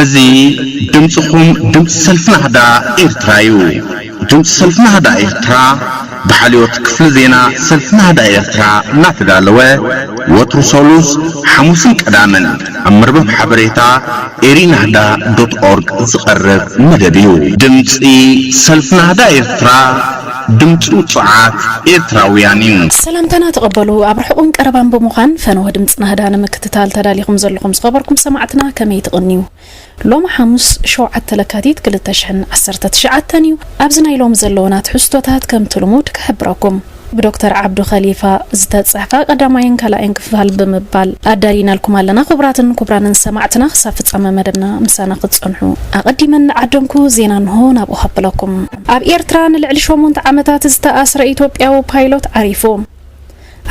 እዚ ድምፅኹም ድምፂ ሰልፊ ናህዳ ኤርትራ እዩ። ድምፂ ሰልፊ ናህዳ ኤርትራ ብሓልዮት ክፍሊ ዜና ሰልፊ ናህዳ ኤርትራ እናተዳለወ ወትሩ ሰሉስ፣ ሓሙስን ቀዳምን ኣብ መርበብ ሓበሬታ ኤሪናህዳ ዶት ኦርግ ዝቐርብ መደብ እዩ። ድምፂ ሰልፊ ናህዳ ኤርትራ፣ ድምፂ ውፁዓት ኤርትራውያን እዩ። ሰላምታና ተቐበሉ። ኣብ ርሑቕን ቀረባን ብምዃን ፈነወ ድምፂ ናህዳ ንምክትታል ተዳሊኹም ዘለኹም ዝኸበርኩም ሰማዕትና ከመይ ትቕንዩ? ሎሚ ሓሙስ ሸውዓተ ለካቲት ክልተ ሽሕን ዓሰርተ ትሽዓተን እዩ። ኣብዚ ናይ ሎሚ ዘለውና ትሕዝቶታት ከምቲ ልሙድ ክሕብረኩም። ብዶክተር ዓብዱ ኸሊፋ ዝተጻሕፋ ቀዳማይን ካልኣይን ክፋል ብምባል ኣዳሊናልኩም ኣለና። ክቡራትን ክቡራንን ሰማዕትና ክሳብ ፍጻመ መደብና ምሳና ክትጸንሑ ኣቐዲመ እናዓደምኩ ዜና እንሆ ናብኡ ከብለኩም። ኣብ ኤርትራ ንልዕሊ ሸሞንተ ዓመታት ዝተኣስረ ኢትዮጵያዊ ፓይሎት ዓሪፉ።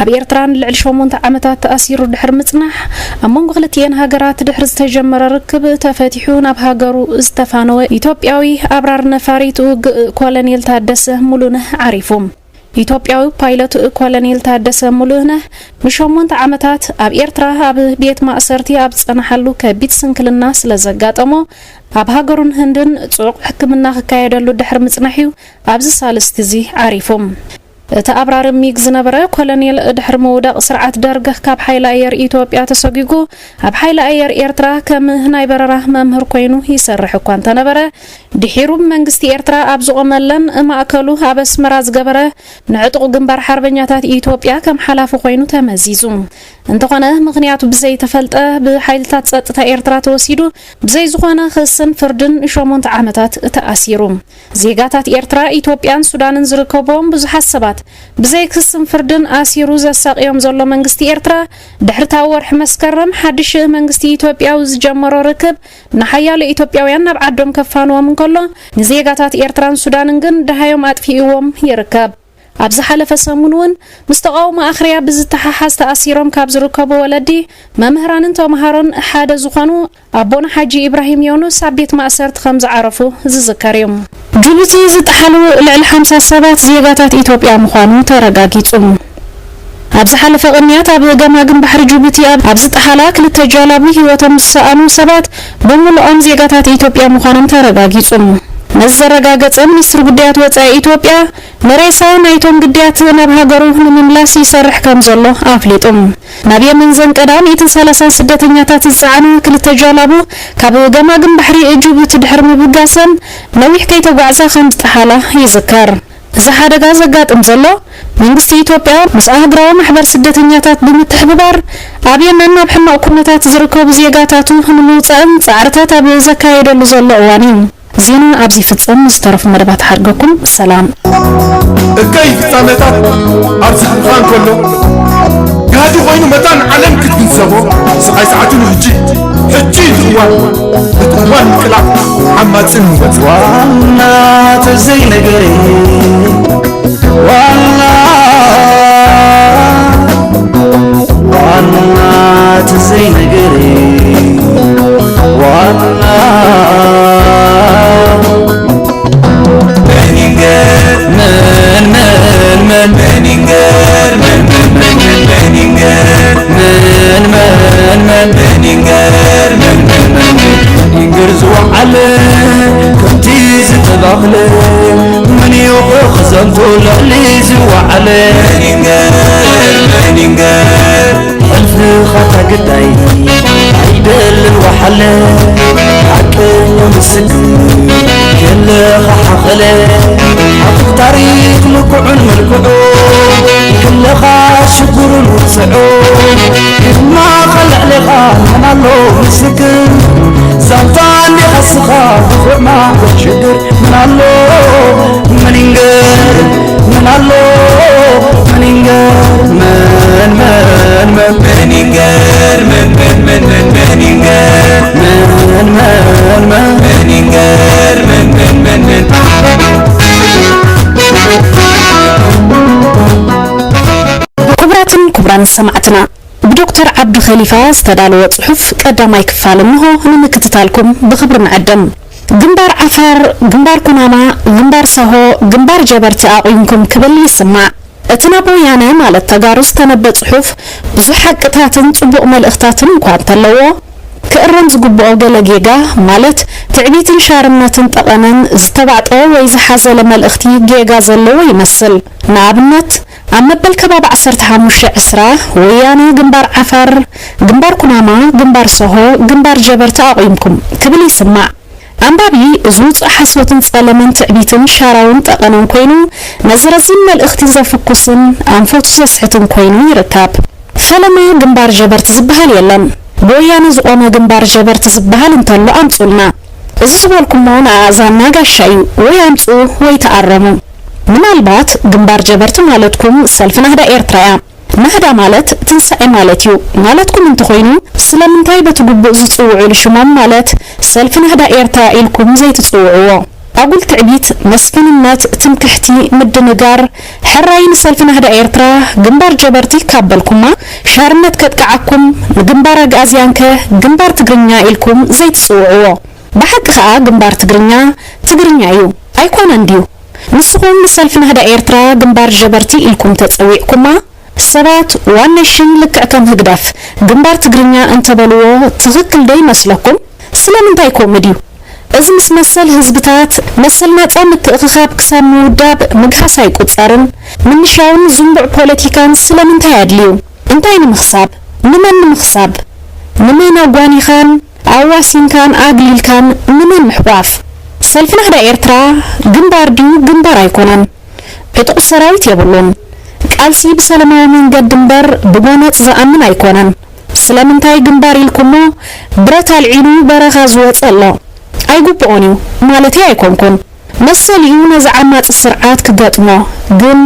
ኣብ ኤርትራ ንልዕሊ ሸሞንተ ዓመታት ተኣሲሩ ድሕሪ ምጽናሕ፣ ኣብ መንጎ ክልቲኤን ሃገራት ድሕሪ ዝተጀመረ ርክብ ተፈቲሑ ናብ ሃገሩ ዝተፋነወ ኢትዮጵያዊ ኣብራር ነፋሪት ውግእ ኮሎኔል ታደሰ ሙሉነህ ዓሪፉ። ኢትዮጵያዊ ፓይለት ኮሎኔል ታደሰ ሙሉነህ ንሸሞንተ ዓመታት ኣብ ኤርትራ ኣብ ቤት ማእሰርቲ ኣብ ዝጸንሓሉ ከቢድ ስንክልና ስለ ዘጋጠሞ፣ ኣብ ሃገሩን ህንድን ጽዑቕ ሕክምና ክካየደሉ ድሕሪ ምጽናሕ እዩ ኣብዚ ሳልስቲ እዚ ዓሪፉ። እቲ ኣብራሪ ሚግ ዝነበረ ኮሎኔል ድሕሪ ምውዳቕ ስርዓት ደርግ ካብ ሓይሊ ኣየር ኢትዮጵያ ተሰጒጉ ኣብ ሓይሊ ኣየር ኤርትራ ከም ናይ በረራ መምህር ኮይኑ ይሰርሕ እኳ እንተነበረ፣ ድሒሩ ብመንግስቲ ኤርትራ ኣብ ዝቖመለን ማእከሉ ኣብ ኣስመራ ዝገበረ ንዕጡቕ ግንባር ሓርበኛታት ኢትዮጵያ ከም ሓላፊ ኮይኑ ተመዚዙ። እንተኾነ፣ ምኽንያቱ ብዘይተፈልጠ ብሓይልታት ጸጥታ ኤርትራ ተወሲዱ ብዘይ ዝኾነ ክስን ፍርድን ሸሞንተ ዓመታት ተኣሲሩ። ዜጋታት ኤርትራ፣ ኢትዮጵያን ሱዳንን ዝርከብዎም ብዙሓት ሰባት ብዘይ ክስን ፍርድን ኣሲሩ ዘሳቕዮም ዘሎ መንግስቲ ኤርትራ፣ ድሕሪታ ወርሒ መስከረም ሓድሽ መንግስቲ ኢትዮጵያዊ ዝጀመሮ ርክብ ንሓያሎ ኢትዮጵያውያን ናብ ዓዶም ከፋንዎም እንከሎ፣ ንዜጋታት ኤርትራን ሱዳንን ግን ደሃዮም ኣጥፊእዎም ይርከብ። ኣብ ዝሓለፈ ሰሙን እውን ምስ ተቓውሞ ኣኽርያ ብዝተሓሓዝ ተኣሲሮም ካብ ዝርከቡ ወለዲ፣ መምህራንን ተምሃሮን ሓደ ዝኾኑ ኣቦና ሓጂ ኢብራሂም ዮኑስ ኣብ ቤት ማእሰርቲ ከም ዝዓረፉ ዝዝከር እዩ። ጅቡቲ ዝጠሓሉ ልዕሊ ሓምሳ ሰባት ዜጋታት ኢትዮጵያ ምዃኑ ተረጋጊጹ። ኣብ ዝሓለፈ ቅንያት ኣብ ገማግም ባሕሪ ጅቡቲ ኣብ፣ ኣብ ዝጠሓላ ክልተ ጃላቡ ህይወቶም ዝሰኣኑ ሰባት ብምሉኦም ዜጋታት ኢትዮጵያ ምዃኖም ተረጋጊጹ። ነዚ ዘረጋገጸ ሚኒስትሪ ጉዳያት ወጻኢ ኢትዮጵያ፣ ንሬሳ ናይቶም ግዳያት ናብ ሃገሩ ንምምላስ ይሰርሕ ከም ዘሎ ኣፍሊጡ። ናብ የመን ዘንቀዳ ሚእትን ሰላሳን ስደተኛታት ዝጸዓና ክልተ ጃላቡ ካብ ገማግም ባሕሪ ጅቡቲ ድሕሪ ምብጋሰን ነዊሕ ከይተጓዕዛ ከም ዝጠሓላ ይዝከር። እዚ ሓደጋ ዘጋጥም ዘሎ መንግስቲ ኢትዮጵያ ምስ ኣህጉራዊ ማሕበር ስደተኛታት ብምትሕብባር ኣብ የመን ኣብ ሕማቕ ኩነታት ዝርከቡ ዜጋታቱ ንምውጻእን ጻዕርታት ኣብ ዘካየደሉ ዘሎ እዋን እዩ። ዜና ኣብዚ ይፍጸም። ዝተረፉ መደባት ሓርገኩም ሰላም። እከይ ፍጻመታት ኣብዚ ክፋን ከሎ ጋህዲ ኮይኑ መታን ዓለም ክትግንዘቦ ስቓይ ሰዓቱ ንሕጂ። ሕጂ እዩ እቲ እዋን። እቲ እዋን ምቅላዕ ዓማጽን ይመጽእ። ዋና ተዘይነገረ ዋና ዋና ተዘይነገረ ዋና መን ይንገር? መን፣ መን፣ መን፣ መን ይንገር? መን፣ መን፣ መን፣ መን፣ መን ይንገር? መን፣ መን፣ መን፣ መን ይንገር? መን፣ መን፣ መን፣ መን ይንገር ዝወዓለ ከምቲ ዝተባኽለ? መን እዩ ክዘንቱ ልዕሊ ዝወዓለ? መን ይንገር? መን ይንገር? ሕልፍኻ ግዳይ ኣይደልን ወሓለ፣ ሓቀኛ ምስክር የለኻ ሓኸለ። ኣብ ታሪኽ ምኩዑን መልክዑ ክለኻ ሽጉሩን ውፅዑ፣ ድማ ኸልዕሌኻ መን ኣሎ ምስክር? ዛንታ እንዲኻ ስኻ ብኹዕማ ሽግር ምን ኣሎ? ምን ይንገር? ምን ኣሎ? ምን ይንገር? ምን፣ ምን፣ ምን፣ ምን ይንገር? ምን፣ ምን፣ ምን፣ ምን፣ ምን ይንገር? ምን፣ ምን፣ ምን፣ ምን ይንገር? ምን፣ ምን፣ ምን፣ ምን ክቡራትን ክቡራን ሰማዕትና፣ ብዶክተር ዓብዱ ኸሊፋ ዝተዳለወ ጽሑፍ ቀዳማይ ክፋል እንሆ ንምክትታልኩም ብኽብሪ ንዕድም። ግንባር ዓፋር፣ ግንባር ኩናማ፣ ግንባር ሳሆ፣ ግንባር ጀበርቲ ኣቑይምኩም ክብል ይስማዕ። እቲ ናብ ወያነ ማለት ተጋሩ ዝተነበ ጽሑፍ ብዙሕ ሓቅታትን ጽቡቕ መልእኽታትን እኳ እንተለዎ፣ ክእረም ዝግብኦ ገለ ጌጋ፣ ማለት ትዕቢትን ሻርነትን ጠቐነን ዝተባዕጠ ወይ ዝሓዘለ መልእኽቲ ጌጋ ዘለዎ ይመስል። ንኣብነት፣ ኣብ መበል ከባቢ ዓሰርተ ሓሙሽተ ዕስራ፣ ወያነ፣ ግንባር ዓፋር፣ ግንባር ኩናማ፣ ግንባር ሰሆ፣ ግንባር ጀበርቲ ኣቑምኩም ክብል ይስማዕ። ኣንባቢ፣ እዚ ውጹእ ሓሶትን ጸለመን ትዕቢትን ሻራውን ጠቐነን ኮይኑ፣ ነዚ ረዚን መልእኽቲ ዘፍኩስን ኣንፈቱ ዘስሕትን ኮይኑ ይርከብ። ፈለማ ግንባር ጀበርቲ ዝበሃል የለን። ብወያነ ዝቖመ ግንባር ጀበርቲ ዝበሃል እንተሎ ኣምጹልና። እዚ ዝበልኩሞ ንኣእዛንና ጋሻ እዩ። ወይ ኣምጹ ወይ ተኣረሙ። ምናልባት ግንባር ጀበርቲ ማለትኩም ሰልፊ ናህዳ ኤርትራ እያ። ናህዳ ማለት ትንሳኤ ማለት እዩ ማለትኩም እንተኾይኑ፣ ስለምንታይ በቲ ግቡእ ዝጽውዑሉ ሽሞም ማለት ሰልፊ ናህዳ ኤርትራ ኢልኩም ዘይትጽውዕዎ? ኣጉል ትዕቢት፣ መስፍንነት፣ ትምክሕቲ፣ ምድንጋር፣ ሕራይ ንሰልፊ ናህዳ ኤርትራ ግንባር ጀበርቲ ካብ በልኩማ፣ ሻርነት ከጥቅዓኩም፣ ንግንባር ኣግኣዝያንከ ግንባር ትግርኛ ኢልኩም ዘይትጽውዕዎ? ብሓቂ ኸኣ ግንባር ትግርኛ፣ ትግርኛ እዩ። ኣይኮነን ድዩ? ንስኹም ንሰልፊ ናህዳ ኤርትራ ግንባር ጀበርቲ ኢልኩም ተጸዊዕኩማ፣ ሰባት ዋን ኔሽን ልክዕ ከም ህግደፍ ግንባር ትግርኛ እንተበልዎ ትኽክል ዶ ይመስለኩም? ስለምንታይ ከምኡ ድዩ? እዚ ምስ መሰል ህዝብታት፣ መሰል ናጻ ምትእኽኻብ ክሳብ ምውዳብ ምግሃስ ኣይቁጸርን? ምንሻውን ዝንቡዕ ፖለቲካን ስለምንታይ ኣድልዩ? እንታይ ንምኽሳብ? ንመን ንምኽሳብ? ንመን ኣጓኒኻን ኣዋሲንካን ኣግሊልካን ንመን ምሕቋፍ? ሰልፊ ናህዳ ኤርትራ ግንባር ድዩ ግንባር ኣይኮነን? ዕጡቕ ሰራዊት የብሉን። ቃልሲ ብሰላማዊ መንገዲ እምበር ብጎነጽ ዝኣምን ኣይኮነን። ስለምንታይ ግንባር ኢልኩሞ ብረት ኣልዒሉ በረኻ ዝወጸ ኣሎ? ኣይግብኦን እዩ ማለተይ ኣይኮንኩን። መሰል እዩ ነዚ ዓማጺ ስርዓት ክገጥሞ፣ ግን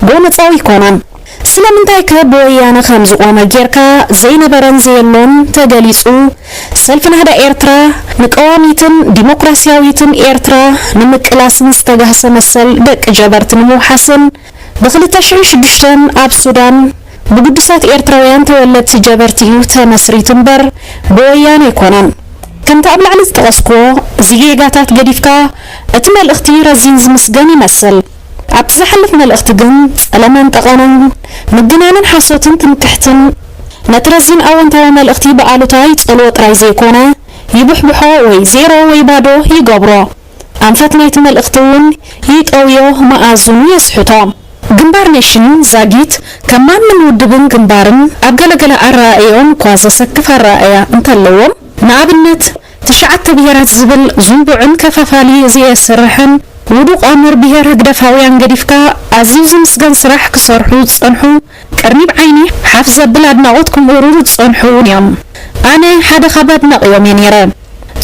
ጎነጻዊ ኣይኮነን። ስለምንታይከ ብወያነ ከም ዝቖመ ጌርካ ዘይነበረን ዘየሎን ተገሊጹ፣ ሰልፊ ናህዳ ኤርትራ ንቀዋሚትን ዲሞክራስያዊትን ኤርትራ ንምቅላስን ዝተጋህሰ መሰል ደቂ ጀበርቲ ንምውሓስን፣ ብክልተ ሽሕን ሽዱሽተን ኣብ ሱዳን ብግዱሳት ኤርትራውያን ተወለድቲ ጀበርቲ እዩ ተመስሪቱ እምበር ብወያነ ኣይኮነን። ከምቲ ኣብ ላዕሊ ዝጠቐስክዎ፣ እዚ ጌጋታት ገዲፍካ እቲ መልእኽቲ ረዚን ዝምስገን ይመስል። ኣብቲ ዝሓልፍ መልእኽቲ ግን ጸለመን ጠቐነን፣ ምግናንን ሓሶትን ትምክሕትን ነቲ ረዚን ኣወንታዊ መልእኽቲ ብኣሉታ ይጸልዎ ጥራይ ዘይኮነ፣ ይቡሕብሖ ወይ ዜሮ ወይ ባዶ ይገብሮ። ኣንፈት ናይቲ መልእኽቲ እውን ይጠውዮ፣ መኣዝኑ የስሕቶ። ግንባር ኔሽን ዛጊት ከም ማንም ውድብን ግንባርን ኣብ ገለገለ ኣረኣእያኦም እኳ ዘሰክፍ ኣረኣእያ እንተለዎም፣ ንኣብነት ትሽዓተ ብሄራት ዝብል ዝንቡዕን ከፋፋሊ ዘየስርሕን ውዱቕ ኣምር ብሄር ህግደፋውያን ገዲፍካ ኣዝዩ ዝምስገን ስራሕ ክሰርሑ ዝጸንሑ፣ ቅርኒብ ዓይኒ ሓፍ ዘብል ኣድናቖት ክምህሩ ዝጸንሑ እውን እዮም። ኣነ ሓደ ካብ ኣድናቒኦም እየ ነይረ።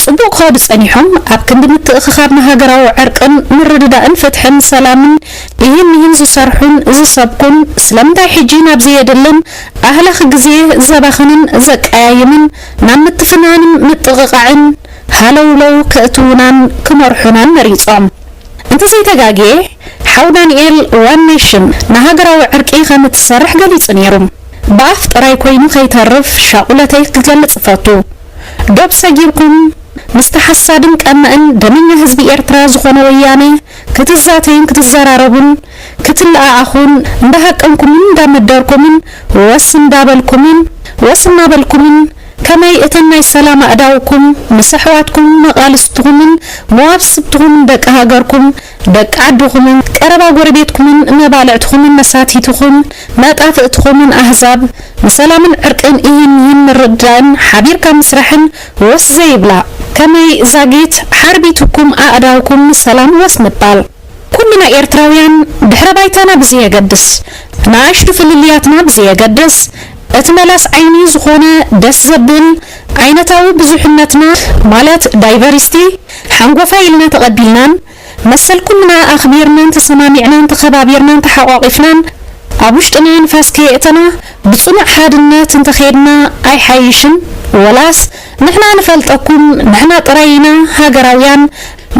ጽቡቕ ክኸዱ ጸኒሖም፣ ኣብ ክንዲ ምትእኽኻብ ንሃገራዊ ዕርቅን ምርድዳእን ፍትሕን ሰላምን ኢሂን ሚሂን ዝሰርሑን ዝሰብኩን፣ ስለምንታይ ሕጂ ናብ ዘየድልን ኣህላኺ ግዜ ዘባኽንን ዘቀያይምን ናብ ምትፍናንን ምጥቕቓዕን ሃለውለው ከእትዉናን ክመርሑናን መሪጾም? እንተዘይተጋግየ፣ ሓው ዳንኤል ዋን ኔሽን ንሃገራዊ ዕርቂ ከም እትሰርሕ ገሊጹ ነይሩ። ብኣፍ ጥራይ ኮይኑ ከይተርፍ ሻቑለተይ ክገልጽ እፈቱ። ዶብ ሰጊርኩም ምስቲ ሓሳድን ቀማእን ደመኛ ህዝቢ ኤርትራ ዝኾነ ወያነ ክትዛተዩን ክትዘራረቡን ክትለኣኣኹን እንዳሃቀንኩምን እንዳመደርኩምን ወስ እንዳበልኩምን ወስ እናበልኩምን ከመይ እተን ናይ ሰላም ኣእዳውኩም ምስ ኣሕዋትኩም መቓልስትኹምን መዋብስብትኹምን ደቂ ሃገርኩም ደቂ ዓድኹምን ቀረባ ጎረቤትኩምን መባልዕትኹምን መሳቲትኹም መጣፍእትኹምን ኣህዛብ ንሰላምን ዕርቅን ኢሂን ሚሂን ምርድዳእን ሓቢርካ ምስራሕን ወስ ዘይብላ ከመይ ዛጊት ሓርቢትኩም ኣእዳውኩም ንሰላም ወስ ምባል። ኩልና ኤርትራውያን ድሕረ ባይታና ብዘየገድስ፣ ንኣሽቱ ፍልልያትና ብዘየገድስ፣ እቲ መላስ ዓይኒ ዝኾነ ደስ ዘብል ዓይነታዊ ብዙሕነትና ማለት ዳይቨርሲቲ ሓንጎፋይ ኢልና ተቐቢልናን መሰል ኩልና ኣኽቢርናን ተሰማሚዕናን ተኸባቢርናን ተሓቋቒፍናን ኣብ ውሽጥና ንፋስ ከየእተና ብጽኑዕ ሓድነት እንተኸድና ኣይሓይሽን? ወላስ ንሕና ንፈልጠኩም ንሕና ጥራይ ኢና ሃገራውያን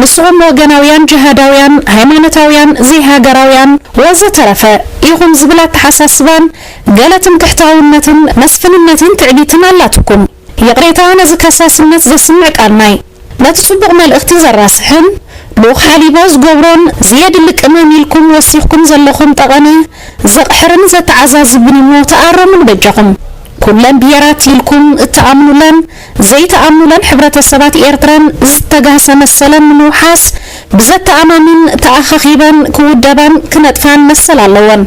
ንስኹም ወገናውያን፣ ጅሃዳውያን፣ ሃይማኖታውያን፣ ዘይሃገራውያን ወዘተረፈ ኢኹም ዝብል ኣተሓሳስባን ገለ ትምክሕታውነትን መስፍንነትን ትዕቢትን ኣላትኩም። ይቕሬታ ነዚ ከሳስነት ዘስምዕ ቃልናይ ነቲ ጽቡቕ መልእኽቲ ዘራስሕን ልኡኽ ሓሊቦ ዝገብሮን ዘየድሊ ቅመም ኢልኩም ወሲኽኩም ዘለኹም ጠቐነ ዘቕሕርን ዘተዓዛዝብን እሞ ተኣረሙሉ በጃኹም። ኩለን ብሄራት ኢልኩም እትኣምኑለን ዘይተኣምኑለን ሕብረተሰባት ኤርትራን ዝተጋህሰ መሰለን ንምውሓስ ብዘተኣማምን ተኣኻኺበን ክውደባን ክነጥፋን መሰል ኣለወን።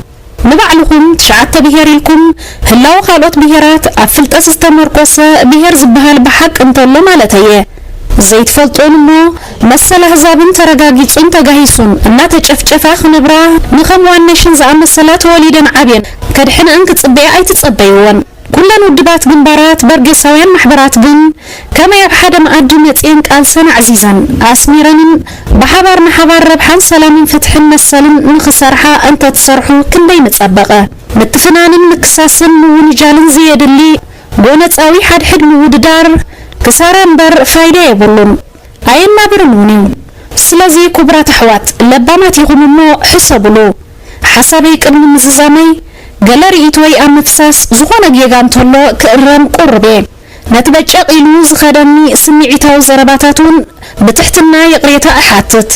ንባዕልኹም ትሽዓተ ብሄር ኢልኩም ህላወ ካልኦት ብሄራት ኣብ ፍልጠት ዝተመርኮሰ ብሄር ዝበሃል ብሓቂ እንተሎ ማለተይ እየ። ዘይትፈልጥኦን እሞ መሰል ኣህዛብን ተረጋጊጹን ተጋሂሱን እናተጨፍጨፋ ክነብራ ንከም ዋን ኔሽን ዝኣመሰላ ተወሊደን ዓብየን ከድሕነኣን ክጽበያ ኣይትጸበይዎን። ኩለን ውድባት ግንባራት በርጌሳውያን ማሕበራት ግን ከመይ ኣብ ሓደ መኣዲ መጺኤን ቃልሰን ኣዕዚዘን ኣስሚረንን ብሓባር ንሓባር ረብሓን ሰላምን ፍትሕን መሰልን ንኽሰርሓ እንተትሰርሑ ክንደይ ምጸበቐ። ምትፍናንን ምክሳስን ምውንጃልን ዘየድሊ ጎነጻዊ ሓድሕድ ምውድዳር ክሳራ እምበር ፋይዳ የብሉን። ኣየናብርን እውን እዩ። ስለዚ ክቡራት ኣሕዋት ለባማት ኢኹም እሞ ሕሰቡሉ። ሓሳበይ ቅድሚ ምዝዛመይ ገለ ርእይቶ ወይ ኣብ ምፍሳስ ዝኾነ ጌጋ እንተሎ ክእረም ቁሩብ እየ። ነቲ በጨቕ ኢሉ ዝኸደኒ ስምዒታዊ ዘረባታት እውን ብትሕትና ይቕሬታ እሓትት።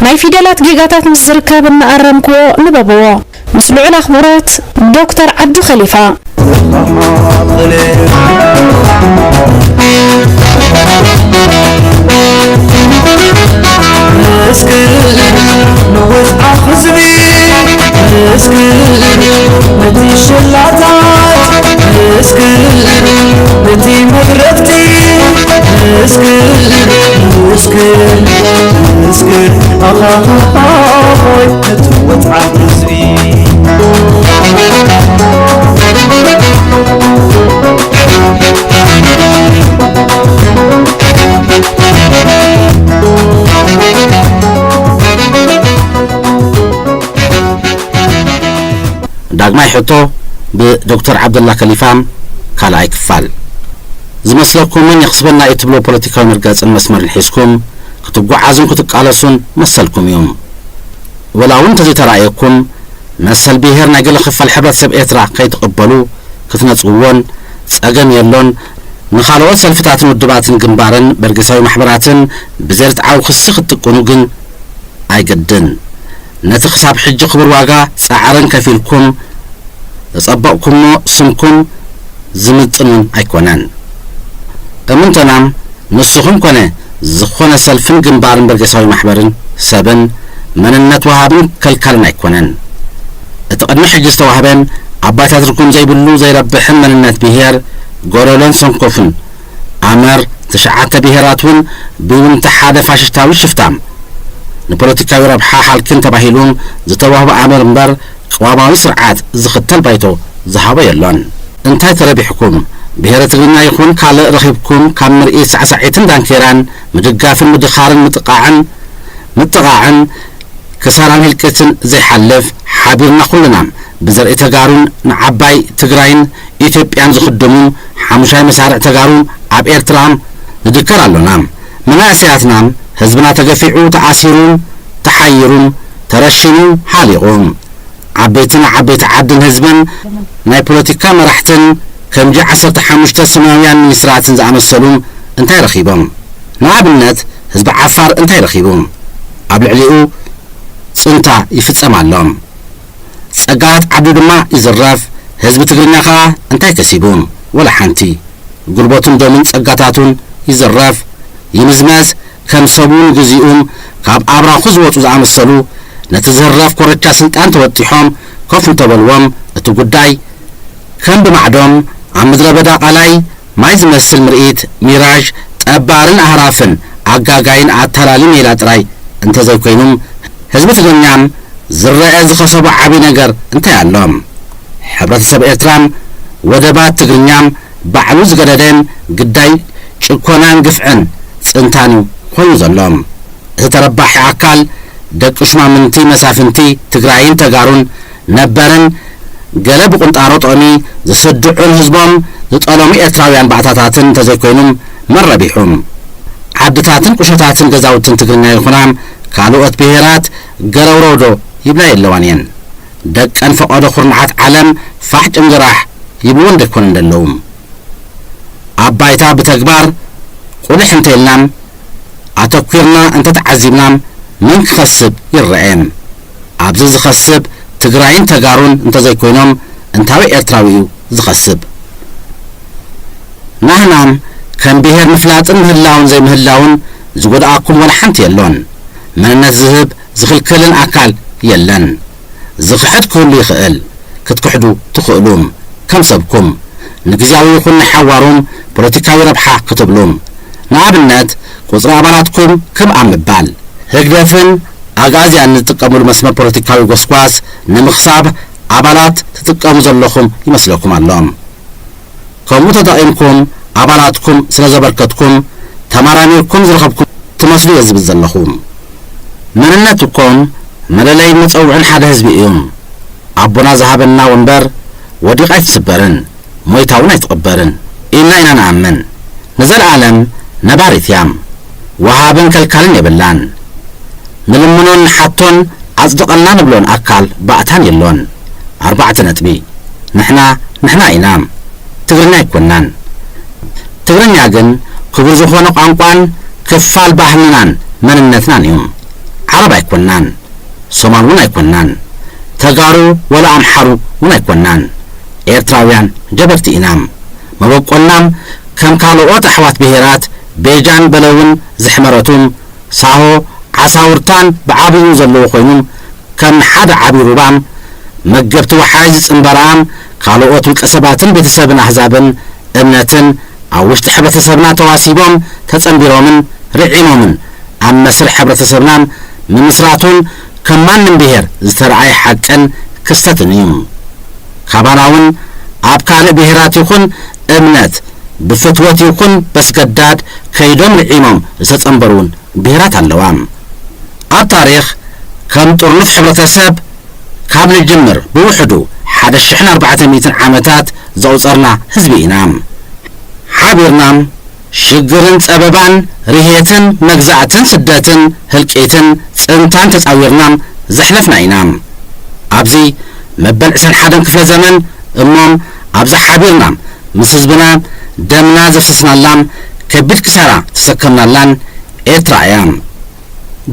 ናይ ፊደላት ጌጋታት ምስ ዝርከብ እናኣረምክዎ ንበብዎ። ምስ ልዑል ኣኽብሮት ዶክተር ዓብዱ ኸሊፋ። እስኪ ንወጽዓ ህዝቢ፣ እስኪ ነቲ ሸላታት፣ እስኪ ነቲ መድረኽቲ፣ እስኪ፣ እስኪ፣ እስኪ ኣኻኻኻኾይ ነቲ ወጽዓ ህዝቢ። ዳግማይ ሕቶ ብዶክተር ዓብደላ ከሊፋ፣ ካልኣይ ክፋል። ዝመስለኩምን የኽስበና እዩ ትብሎ ፖለቲካዊ መርገጽን መስመርን ሒዝኩም ክትጓዓዙን ክትቃለሱን መሰልኩም እዩ። ወላ እውን እንተዘይተራእየኩም፣ መሰል ብሄር ናይ ገለ ክፋል ሕብረተሰብ ኤርትራ ከይትቕበሉ ክትነጽግዎን ጸገም የሎን። ንኻልኦት ሰልፍታትን ውድባትን ግንባርን በርጌሳዊ ማሕበራትን ብዘይርትዓዊ ክሲ ክትጥቀኑ ግን ኣይግድን። ነቲ ክሳብ ሕጂ ክቡር ዋጋ ጻዕርን ከፊልኩም ዘጸበቕኩሞ ስምኩም ዝምጥን እውን ኣይኮነን። እምንቶናም ንስኹም ኮነ ዝኾነ ሰልፍን ግንባርን በርጌሳዊ ማሕበርን ሰብን መንነት ወሃብን ከልካልን ኣይኮነን። እቲ ቅድሚ ሕጂ ዝተዋህበን ኣባይ ታትርኩም ዘይብሉ ዘይረብሕን መንነት ብሄር ጎደሎን ሰንኮፍን ኣመር ትሽዓተ ብሄራት እውን ብይውንታ ሓደ ፋሽስታዊ ሽፍታ ንፖለቲካዊ ረብሓ ሓልክን ተባሂሉ ዝተዋህበ ኣመር እምበር ቅዋማዊ ስርዓት ዝኽተል ባይቶ ዝሃቦ የሎን። እንታይ ተረቢሕኩም? ብሄረ ትግርኛ ይኹን ካልእ ረኺብኩም ካብ ምርኢት ሳዕሳዒትን ዳንኬራን ምድጋፍን ምድኻርን ምጥቓዕን ምጥቓዕን ክሳራን ህልቂትን ዘይሓልፍ፣ ሓቢርና ኩልና ብዘርኢ ተጋሩን ንዓባይ ትግራይን ኢትዮጵያን ዝኽድሙ ሓሙሻይ መሳርዕ ተጋሩ ኣብ ኤርትራ ንድከር ኣሎና። መናእሰያትና ህዝብና ተገፊዑ፣ ተኣሲሩ፣ ተሓይሩ፣ ተረሺኑ፣ ሃሊቑ። ዓበይትን ዓበይቲ ዓድን ህዝብን ናይ ፖለቲካ መራሕትን ከምዚ ዓሰርተ ሓሙሽተ ስማውያን ሚኒስትራትን ዝኣመሰሉ እንታይ ረኺቦም? ንኣብነት ህዝቢ ዓፋር እንታይ ረኺቡ? ኣብ ልዕሊኡ ጽንታ ይፍጸም ኣሎ። ጸጋታት ዓዱ ድማ ይዝረፍ። ህዝቢ ትግርኛ ከኣ እንታይ ከሲቡ? ወላ ሓንቲ። ጉልበቱን ደሙን ጸጋታቱን ይዝረፍ፣ ይምዝመዝ፣ ከም ሰቡ ንግዚኡ ካብ ኣብራኹ ዝወጹ ዝኣመሰሉ ነቲ ዝህረፍ ኮረቻ ስልጣን ተወጢሖም ኮፍ እንተበልዎም እቲ ጉዳይ ከም ብማዕዶም ኣብ ምድረ በዳ ቃላይ ማይ ዝመስል ምርኢት ሚራዥ ጠባርን ኣህራፍን ኣጋጋይን ኣታላሊ ሜላ ጥራይ እንተዘይኮይኑ ህዝቢ ትግርኛ ዝረኣ ዝኸሰቦ ዓቢ ነገር እንታይ ኣሎ? ሕብረተሰብ ኤርትራ ወደባት ትግርኛ ባዕሉ ዝገደደ ግዳይ ጭኮናን ግፍዕን ጽንታን እዩ ኮይኑ ዘሎ። እቲ ተረባሒ ኣካል ደቂ ሹማምንቲ መሳፍንቲ ትግራይን ተጋሩን ነበርን ገለ ብቁንጣሮ ጥቕሚ ዝስድዑን ህዝቦም ዝጠለሙ ኤርትራውያን ባእታታትን እንተዘይኮይኑ መን ረቢሑ? ዓድታትን ቁሸታትን ገዛውትን ትግርኛ ይኹና ካልኦት ብሄራት ገረውረው ዶ ይብላ የለዋን እየን። ደቀን ፈቐዶ ኩርናዓት ዓለም ፋሕ ጭንግራሕ ይብልዎ እንደይኮነ እንደለዉ። ኣብ ባይታ ብተግባር ቁልሕ እንተኢልና ኣተኲርና እንተተዓዚብና መን ክኸስብ ይረኤ? ኣብዚ ዝኸስብ ትግራይን ተጋሩን እንተዘይኮይኖም እንታዊ ኤርትራዊ እዩ ዝኸስብ? ናህናም ከም ብሄር ምፍላጥን ምህላውን ዘይምህላውን ዝጎድኣኩም ዋላ ሓንቲ የሎን። መንነት ዝህብ ዝኽልክልን ኣካል የለን። ዝኽሕድ ክህሉ ይኽእል፣ ክትክሕዱ ትኽእሉም። ከም ሰብኩም ንግዝያዊ ይኹን ንሓዋሩም ፖለቲካዊ ረብሓ ክትብሉም። ንኣብነት ቁጽሪ ኣባላትኩም ክብ ኣብ ምባል። ህግደፍን ኣግኣዝያን ንዝጥቀምሉ መስመር ፖለቲካዊ ጎስጓስ ንምኽሳብ ኣባላት ትጥቀሙ ዘለኹም ይመስለኩም ኣሎ። ከምኡ ተጠቒምኩም ኣባላትኩም ስለ ዘበርከትኩም ተማራሚርኩም ዝረኸብኩም ትመስሉ እየ ዝብል ዘለኹ። መንነት እኮን መለለይን መጸውዕን ሓደ ህዝቢ እዩ። ኣቦና ዝሃበና ወንበር ወዲቓ ኣይትስበርን፣ ሞይታ እውን ኣይትቕበርን ኢልና ኢና ንኣምን። ንዘለኣለም ነባሪት እያ። ወሃብን ከልካልን የብላን። ንልምኖን ንሓቶን ኣጽድቐልና ንብሎን ኣካል ባእታን የሎን። ኣርባዕተ ነጥቢ። ንሕና ንሕና ኢና። ትግርኛ ኣይኮናን። ትግርኛ ግን ክቡር ዝኾነ ቋንቋን ክፋል ባህልናን መንነትናን እዩ። ዓረብ ኣይኮናን። ሶማል እውን ኣይኮናን። ተጋሩ ወላ ኣምሓሩ እውን ኣይኮናን። ኤርትራውያን ጀበርቲ ኢና። መበቆልናም ከም ካልኦት ኣሕዋት ብሄራት ቤጃን በለውን ዝሕመረቱም ሳሆ ዓሳውርታን ብዓብዩ ዘለዎ ኮይኑም ከም ሓደ ዓቢ ሩባም መገብቲ ወሓይ ዝጽንበራኣም ካልኦት ውልቀ ሰባትን ቤተሰብን ኣህዛብን እምነትን ኣብ ውሽጢ ሕብረተሰብና ተዋሲቦም ተጸንቢሮምን ርዒሞምን ኣብ መስርሕ ሕብረተሰብናን ምምስራቱን ከም ማንም ብሄር ዝተረኣየ ሓቅን ክስተትን እዩ። ካባና እውን ኣብ ካልእ ብሄራት ይኹን እምነት ብፍትወት ይኹን በስገዳድ ከይዶም ርዒሞም ዝተጸንበሩ እውን ብሄራት ኣለዋ። ኣብ ታሪኽ ከም ጥርኑፍ ሕብረተሰብ ካብ ንጅምር ብውሕዱ ሓደ ሽሕን ኣርባዕተ ሚእትን ዓመታት ዘቑጸርና ህዝቢ ኢና። ሓቢርና ሽግርን ጸበባን ርሄትን መግዛእትን ስደትን ህልቂትን ጽንታን ተጻዊርና ዘሕለፍና ኢና። ኣብዚ መበል ዕስራን ሓደን ክፍለ ዘመን እሞ ኣብዚ ሓቢርና ምስ ህዝብና ደምና ዘፍሰስናላን ከቢድ ክሳራ ተሰከምናላን ኤርትራ እያ።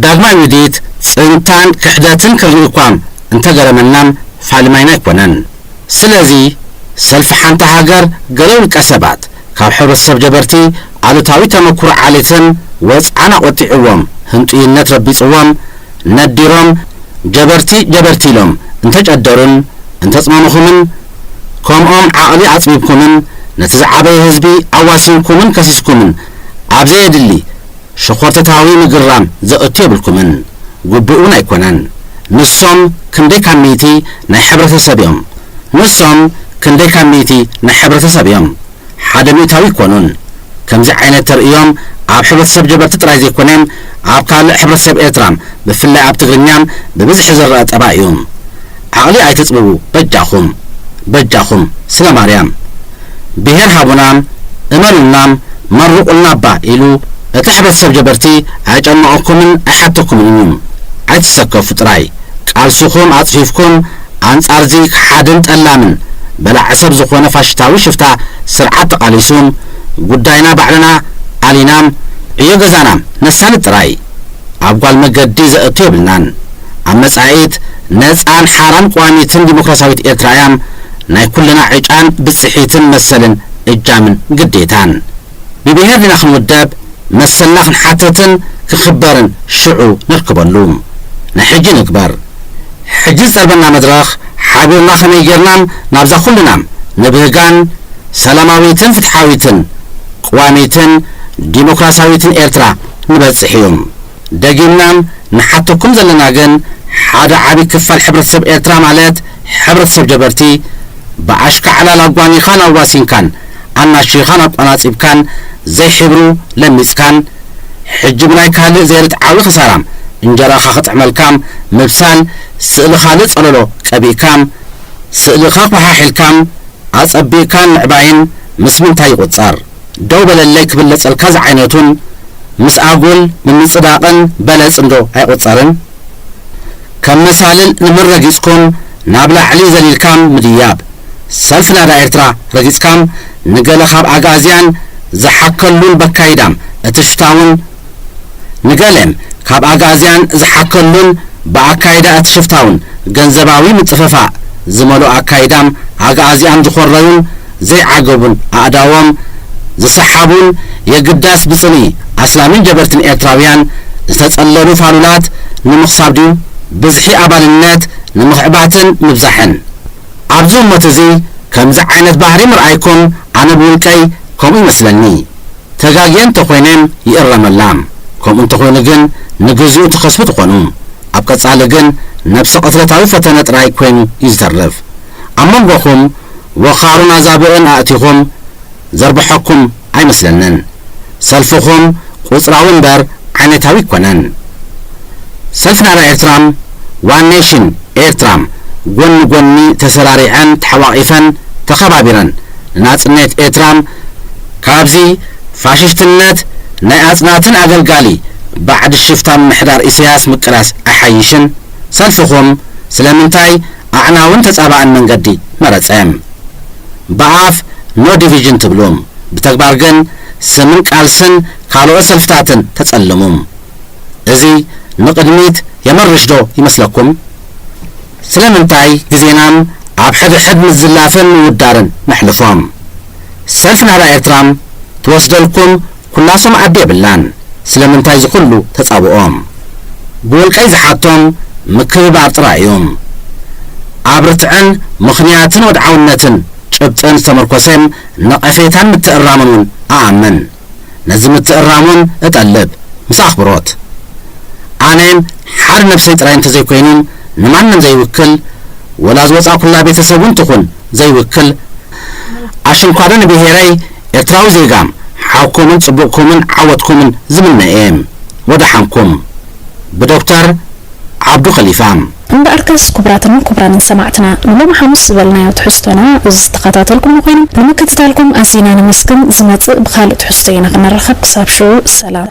ዳግማይ ውዲት ጽንታን ክሕደትን ክርኢ እኳ እንተገረመና ፋልማይና ኣይኮነን። ስለዚ ሰልፊ ሓንቲ ሃገር ገለ ውልቀ ሰባት ካብ ሕብረተሰብ ጀበርቲ ኣሉታዊ ተመኩሮ ዓሌትን ወጽዓን ኣቖጢዕዎም ህንጡይነት ረቢጽዎም ነዲሮም ጀበርቲ ጀበርቲ ኢሎም እንተጨደሩን እንተጽመምኹምን ከምኦም ዓቕሊ ኣጽቢብኩምን ነቲ ዝዓበየ ህዝቢ ኣዋሲንኩምን ከሲስኩምን ኣብ ዘየድሊ ሸኾርተታዊ ምግራም ዘእቱ የብልኩምን። ግቡእ እውን ኣይኮነን። ንሶም ክንደይ ካብ ሚእቲ ናይ ሕብረተሰብ እዮም። ንሶም ክንደይ ካብ ሚእቲ ናይ ሕብረተሰብ እዮም። ሓደ ሚእታዊ ኣይኮኑን። ከምዚ ዓይነት ተርእዮም ኣብ ሕብረተሰብ ጀበርቲ ጥራይ ዘይኮነ ኣብ ካልእ ሕብረተሰብ ኤርትራ ብፍላይ ኣብ ትግርኛ ብብዝሒ ዝረኣ ጠባይ እዩ። ዓቕሊ ኣይተጽብቡ በጃኹም በጃኹም ስለ ማርያም። ብሄር ሃቡና እመኑና መርቑልና እባ ኢሉ እቲ ሕብረተሰብ ጀበርቲ ኣይጨንቐኩምን ኣይሓተኩምን እዩ። ኣይትሰከፉ ጥራይ ቃልስኹም ኣጽፊፍኩም ኣንጻርዚ ከሓድን ጠላምን በላዒ ሰብ ዝኾነ ፋሽስታዊ ሽፍታ ስርዓት ተቓሊሱ ጉዳይና ባዕልና ኣሊና ዕዮ ገዛና ነሳልጥ ጥራይ። ኣብ ጓል መገዲ ዘእቱ የብልናን። ኣብ መጻኢት ነጻን ሓራን ቀዋሚትን ዲሞክራሲያዊት ኤርትራ እያ ናይ ኩልና ዕጫን ብጽሒትን መሰልን እጃምን ግዴታን። ብብሄር ዲና ክንውደብ መሰልና ክንሓተትን ክኽበርን ሽዑ ነርክበሉ። ናይ ሕጂ ንግበር። ሕጂ ዝጸልበና መድረኽ ሓቢርና ከመይ ጌርና ናብዛ ኩልና ንብህጋን ሰላማዊትን ፍትሓዊትን ቀዋሚትን ዲሞክራሲያዊትን ኤርትራ ንበጽሕ እዩ። ደጊምና ንሓተኩም ዘለና ግን ሓደ ዓቢ ክፋል ሕብረተሰብ ኤርትራ ማለት ሕብረተሰብ ጀበርቲ ብኣሽካዕላል ኣጓኒኻን ኣዋሲንካን ኣናሺኻን ኣቋናጺብካን ዘይሕብሩ ለሚጽካን ሕጂ ብናይ ካልእ ዘይርትዓዊ ክሳራ እንጀራኻ ክጥዕመልካ ምብሳል ስእሊ ካልእ ጸለሎ ቀቢእካ ስእልኻ ኮሓሒልካ ኣጸቢቕካን ምዕባይን ምስ ምንታይ ይቑጸር? ደው በለለይ ክብለጸልካ ዝዓይነቱን ምስ ኣጉል ምምጽዳቕን በለጽ እንዶ ኣይቑጸርን? ከም መሳልል ንምር ረጊጽኩም ናብ ላዕሊ ዘሊልካም ምድያብ። ሰልፍ ናዳ ኤርትራ ረጊጽካም ንገለ ካብ ኣግኣዝያን ዝሓከሉን በካይዳም እቲ ሽፍታውን ንገለ ካብ ኣግኣዝያን ዝሓከሉን ብኣካይዳ እቲ ሽፍታውን ገንዘባዊ ምጽፍፋእ ዝመልኦ ኣካይዳም ኣግኣዝያን ዝኾረዩን ዘይዓገቡን ኣእዳዎም ዝሰሓቡን የግዳስ ብጽልኢ ኣስላምን ጀበርትን ኤርትራውያን ዝተጸለሉ ፋሉላት ንምኽሳብ ድዩ? ብዝሒ ኣባልነት ንምኽዕባትን ምብዛሕን። ኣብዚ እሞት እዚ ከምዚ ዓይነት ባህሪ ምርኣይኩም ኣነ ብውልቀይ ከምኡ ይመስለኒ። ተጋግየ እንተኾይነ ይእረመላ። ከምኡ እንተኾይኑ ግን ንግዚኡ ትኸስቡ ትኾኑ። ኣብ ቀጻሊ ግን ነብሰ ቅትለታዊ ፈተነ ጥራይ ኮይኑ እዩ ዝተርፍ። ኣብ መንጎኹም ወኻሩን ኣዛብእን ኣእቲኹም ዘርብሐኩም ኣይመስለንን። ሰልፍኹም ቁጽራዊ እምበር ዓይነታዊ ኣይኮነን። ሰልፊ ናህዳ ኤርትራም ዋን ኔሽን ኤርትራም ጎኒ ጎኒ ተሰራሪዐን ተሓቋቒፈን ተኸባቢረን ንናጽነት ኤርትራም ካብዚ ፋሽሽትነት ናይ ኣጽናትን ኣገልጋሊ ባዕዲ ሽፍታ ምምሕዳር ኢሳያስ ምቅላስ ኣይሓይሽን? ሰልፍኹም ስለምንታይ ኣዕናውን ተጻባእን መንገዲ መረጸ? ብኣፍ ኖ ዲቪዥን ትብሉ፣ ብተግባር ግን ስምን ቃልስን ካልኦት ሰልፍታትን ተጸልሙ። እዚ ንቕድሚት የመርሽ ዶ ይመስለኩም? ስለምንታይ ግዜናም ኣብ ሕድሕድ ምዝላፍን ምውዳርን ነሕልፎም? ሰልፊ ናህዳ ኤርትራም ትወስደልኩም ኩላሶም ዓዲ የብላን። ስለምንታይ እዚ ኩሉ ተጻብኦም? ብውልቀይ ዝሓቶም ምክብባር ጥራይ እዩ። ኣብ ርትዕን ምኽንያትን ወድዓውነትን ጭብጥን ዝተመርኮሰ ነቐፌታን ምትእራምን እውን እኣምን። ነዚ ምትእራም እውን እጠልብ፣ ምስ ኣኽብሮት። ኣነ ሓደ ነብሰይ ጥራይ እንተዘይኮይኑ ንማንም ዘይውክል፣ ወላ ዝወጻእኩላ ቤተሰብ እውን ትኹን ዘይውክል፣ ኣሽንኳዶ ንብሄረይ ኤርትራዊ ዜጋ ሓውኩምን ጽቡቕኩምን ዓወትኩምን ዝምነ እየ። ወደሓንኩም። ብዶክተር ዓብዱ ኸሊፋ። እምበኣርከስ ክቡራትን ክቡራንን ሰማዕትና፣ ንሎሚ ሓሙስ ዝበልናዮ ትሕዝቶና ዝተኸታተልኩሞ ኮይኑም ብምክትታልኩም ኣዚና ነመስግን። ዝመጽእ ብኻልእ ትሕዝቶ ኢና ክንራኸብ። ክሳብ ሽዑ ሰላም።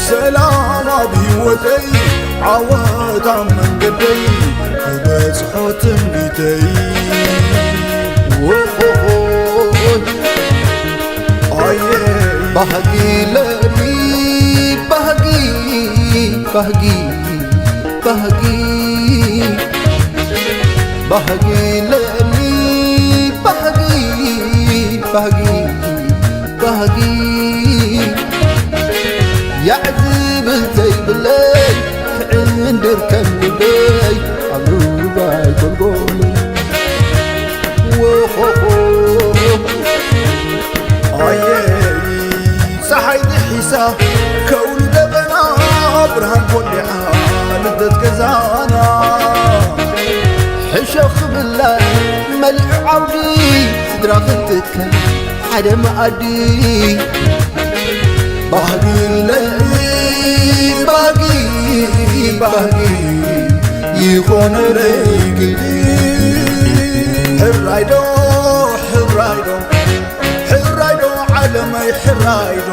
ሰላም ኣብ ህይወተይ ዓወት ኣብ መንገደይ ክበጽሖ ትምኒተይ። ኦሆሆ፣ ኣየ፣ ባህጊ ለኒ፣ ባህጊ፣ ባህጊ፣ ባህጊ፣ ባህጊ ለኒ፣ ባህጊ፣ ባህጊ፣ ባህጊ። ያዕ ዝብል ዘይብለይ ክዕንድር ከም ልበይ ኣብ ሩባይ ጎልጎል። ወሆሆ ኣየ ጸሓይ ድሒሳ ከውሊ ደበና ብርሃን ኮሊዓ ልደት ገዛና ሕሸኽ ክብላ መሊዑ ዓውዲ ስድራ ክትከ ሓደ መኣዲ ባህግለይ ባህጊ ባህጊ ይኾነለይ ግዲ ሕራይዶ ሕራይዶ ሕራይዶ ዓለመይ ሕራይዶ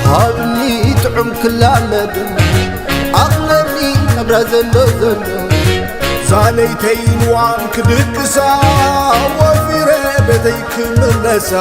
ሃብኒ ጥዑም ክላለድ ኣቕለኒ ናብራ ዘሎ ዘሎ ዛለይተይ ንዋን ክድቅሳ ወፊረ ቤተይ ክምለሳ